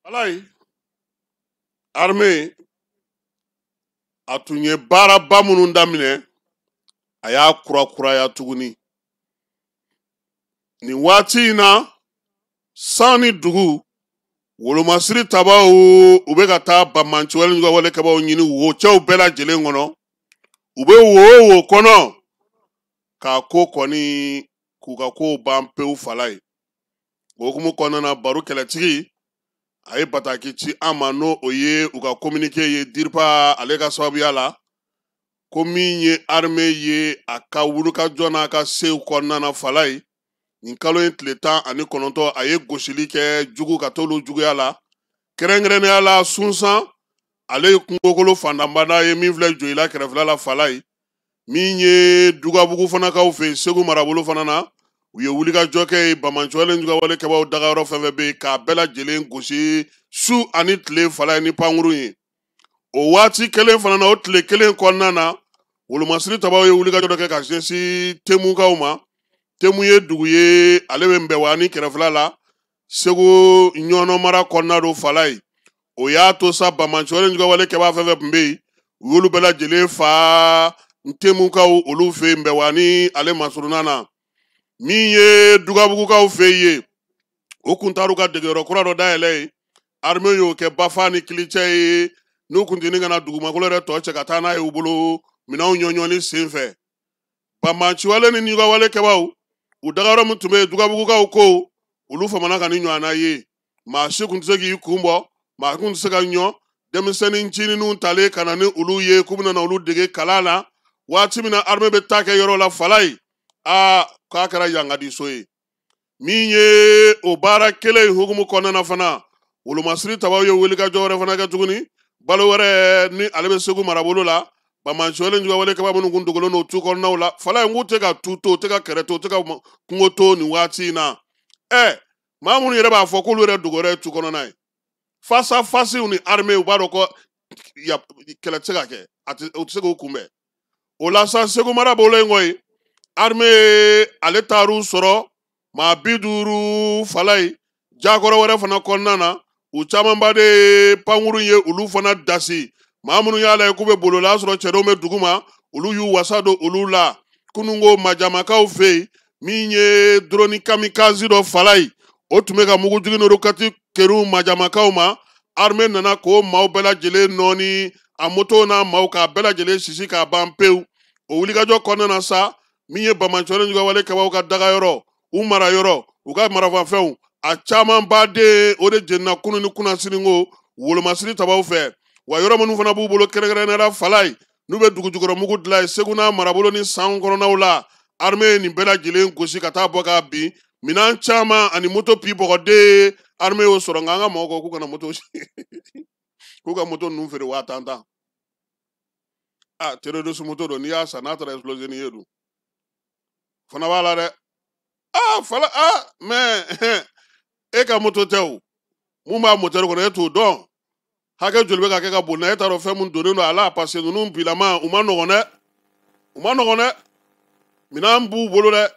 Alayi, armée a tun ye baaraba minnu daminɛ, a y'a kurakuraya tuguni. Nin waati in na, san ni dugu wolomasiri tabaw u bɛ ka taa banbaanci wale juguya wale kɛbaaw ɲini wo cɛw bɛɛ lajɛlen kɔnɔ. U bɛ wo o wo kɔnɔ k'a ko kɔni k'u ka kow ban pewu. Fala ye o hukumu kɔnɔna na, baro kɛlɛtigi a ye bataki ci an ma, n'o o ye u ka communiqué ye DIRPA ale ka sababuya la, ko min ye armée ye a ka wulikajɔ n'a ka sew kɔnɔna na. Fala ye nin kalo in tile 19, a ye gosili kɛ jugu ka t'olu juguya la, kɛrɛnkɛrɛnnenya la Sunsan, ale ye kungokolo fantanbada ye min filɛ Joyila kɛrɛfɛla la. Fala ye min ye Dugabugu fana kaw fɛ yen, Segu marabolo fana na, u ye wulikajɔ kɛ yen, banbaanci wale juguya wale kɛbaaw dagayɔrɔ fɛn fɛn bɛ yen, k'a bɛɛ lajɛlen gosi su ani tile. Fala ye ni pankurun ye o waati kelen fana na, o tile kelen kɔnɔna na, wolomasiri tabaw ye wulikajɔ dɔ kɛ ka ɲɛsin Temukaw ma. Temu ye dugu ye, ale bɛ Nbɛwani kɛrɛfɛla la, Segu Ɲɔnɔ mara kɔnɔna don. Fala ye o y'a to sa, banbaanci wale juguya wale kɛbaa fɛn fɛn tun bɛ yen, u y'olu bɛɛ lajɛlen fa Ntemukaw olu fɛ yen, Nbɛwani ale masurunna na. Min ye Dugabugukaw fɛ yen, o kun taar'u ka degeyɔrɔ kura dɔ dayɛlɛ yen. Armée y'o kɛ bafa ni kilicɛ ye, n'u kun tɛ ka na dugumakolo yɛrɛ tɔ cɛ ka taa n'a ye u bolo minɛnw ɲɔɲɔni sen fɛ. Banbaanci wale ni juguya wale kɛbaaw u dagayɔrɔ min tun bɛ yen, Dugabugukaw ko olu famana ka ni ɲɔgɔnna ye, maa si kun tɛ se k'i kun bɔ, maa kun tɛ se ka ɲɔ. Denmisɛnnin ncininw talen ka na ni olu ye k'u bɛna olu dege kalan na, waati min na armée bɛ taa kɛ yɔrɔ la, fala ye aa k'a kɛra yangadiso ye. Min ye o baara kelen in hukumu kɔnɔna na fana, wolomasiri tabaw ye wulikajɔ wɛrɛ fana kɛ tuguni balo wɛrɛ ni ale bɛ Segu marabolo la, banbaanci wale juguya wale kɛbaa minnu kun dogolen don tu kɔnɔnaw la. Fala in k'u tɛ ka tu to, u tɛ ka kɛrɛ to, u tɛ ka kungo to nin waati in na. Maa minnu yɛrɛ b'a fɔ k'olu yɛrɛ dogo yɛrɛ ye tu kɔnɔna ye, face à face ni armée, u b'a dɔn ko kɛlɛ tɛ se ka kɛ, a tɛ, u tɛ se k'u kunbɛn. O la sa, Segu mara bolo in kɔni, armée ale taar'u sɔrɔ maa 50. Fala ye jakɔrɔ wɛrɛ fana kɔnɔna na, u camanba de ye pankurun ye, olu fana dasi. Maa minnu y'a lajɛ k'u bɛ bolola sɔrɔ, cɛdenw bɛ dugu ma, olu y'u wasa don olu la. Kununko Majamakaw fɛ yen, min ye drone kamikaze dɔ, fala ye o tun bɛ ka mugujigi ni rokati keru Majamakaw ma. Armée nana k'o maaw bɛɛ lajɛlen nɔɔni, a moto n'a maaw k'a bɛɛ lajɛlen sisi k'a ban pewu. O wulikajɔ kɔnɔna na sa, min ye banbaanci wale juguya wale kɛbaaw ka dagayɔrɔ, u marayɔrɔ, u ka marafafɛnw, a caman baden o de jenina kunu ni kunasini ko wolomasiri tabaw fɛ. Wa yɔrɔ minnu fana b'u bolo, kɛrɛnkɛrɛnnenya la fala ye n'u bɛ dugu jukɔrɔ mugu dilan ye Segu n'a marabolo ni san kɔnɔnaw la, armée ye nin bɛɛ lajɛlen gosi ka taa bɔ k'a bin. Minɛn caman ani moto pi bɔgɔden, armée y'o sɔrɔ. Nka an ka mɔgɔw ko k'u kana moto, k'u ka moto ninnu feere 10 000 tan. A terroriste moto don, n'i y'a san n'a taara exploser n'i ye dun, fana b'a la dɛ. Aa fala, aa mais e ka moto tɛ o, mun b'a moteur kɔnɔ e t'o dɔn, hakɛ joli bɛ ka kɛ ka boli na, e t'a dɔn fɛn mun donnen don a la, parce que ninnu bilama u ma nɔgɔn dɛ, u ma nɔgɔn dɛ, minɛn b'u bolo dɛ.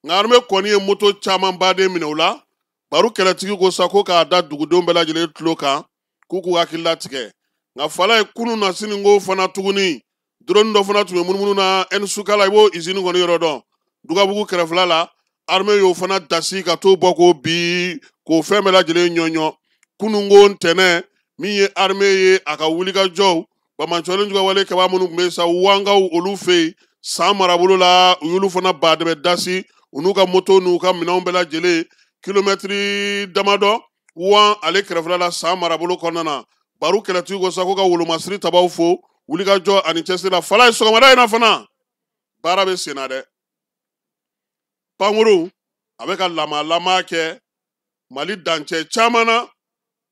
Nka armée kɔni ye moto caman baden minɛ u la. Baro kɛlɛtigi ko sa ko k'a da dugudenw bɛɛ lajɛlen tulo kan k'u k'u hakili latigɛ. Nka fala ye kunun na sini ko fana tuguni, drone dɔ fana tun bɛ munumunu na Ɛnisukala, i b'o izini kɔni yɔrɔ dɔn, Dugabugu kɛrɛfɛla la, armée y'o fana dasi ka t'o bɔ k'o bi k'o fɛn bɛɛ lajɛlen ɲɔɲɔ. Kununko ntɛnɛn, min ye armée ye a ka wulikajɔw, banbaanci wale juguya wale kɛbaa minnu tun bɛ sa Wangaw olu fɛ yen San marabolo la, u y'olu fana badɛbɛ dasi, u n'u ka moto n'u ka minɛnw bɛɛ lajɛlen, kilomɛtiri damadɔ wan ale kɛrɛfɛla la San marabolo kɔnɔna na. Baro kɛlɛtigi ko sa ko ka wolomasiri tabaw fo wulikajɔ ani cɛsiri la. Fala ye sɔgɔmada in na fana, baara bɛ sen na dɛ. Pankurun a bɛ ka lama kɛ Mali dancɛ caman na.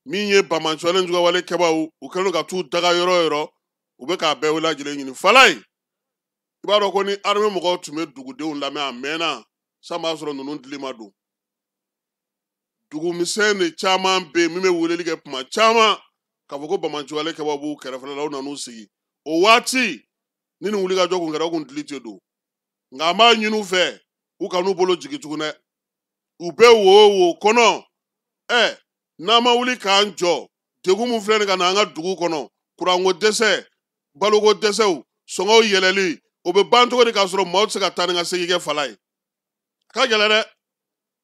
Min ye banbaanci wale juguya wale kɛbaaw, u kɛlen don ka t'u daga yɔrɔ o yɔrɔ, u bɛ k'a bɛɛ lajɛlen ɲini. Fala ye i b'a dɔn ko ni armée mɔgɔw tun bɛ dugudenw lamɛn a mɛnna san, b'a sɔrɔ ninnu dili ma don. Dugumisɛn de caman bɛ yen min bɛ weleli kɛ kuma caman k'a fɔ ko banbaanci wale kɛbaaw b'u kɛrɛfɛla la, u nan'u sigi. O waati ni nin wulikajɔ kun kɛra, o kun dili tɛ don. Nka an b'a ɲini u fɛ u kan'u bolo jigin tugun dɛ, u bɛ wo o wo kɔnɔ. N'an ma wuli k'an jɔ, degun min filɛ nin ka na an ka dugu kɔnɔ, kuranko dɛsɛ, baloko dɛsɛw, sɔngɔw yɛlɛli, o bɛ ban cogo di k'a sɔrɔ maaw tɛ se ka taa ni ka segin kɛ fala ye? A ka gɛlɛn dɛ.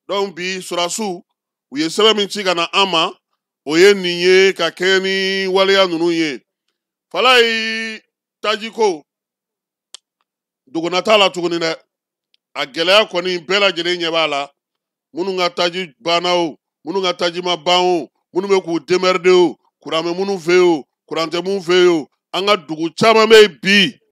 Donc bi sɔrɔdasiw u ye sɛbɛn min ci ka na an ma, o ye nin ye ka kɛɲɛ ni waleya ninnu ye. Falayi, tajiko dogona t'a la tuguni dɛ. A gɛlɛya kɔni, bɛɛ lajɛlen ɲɛ b'a la. Minnu ka taji banna o, minnu ka taji ma ban o, minnu bɛ k'u démerder o, kuran bɛ minnu fɛ yen o, kuran tɛ minnu fɛ yen o, an ka dugu caman bɛ yen bi.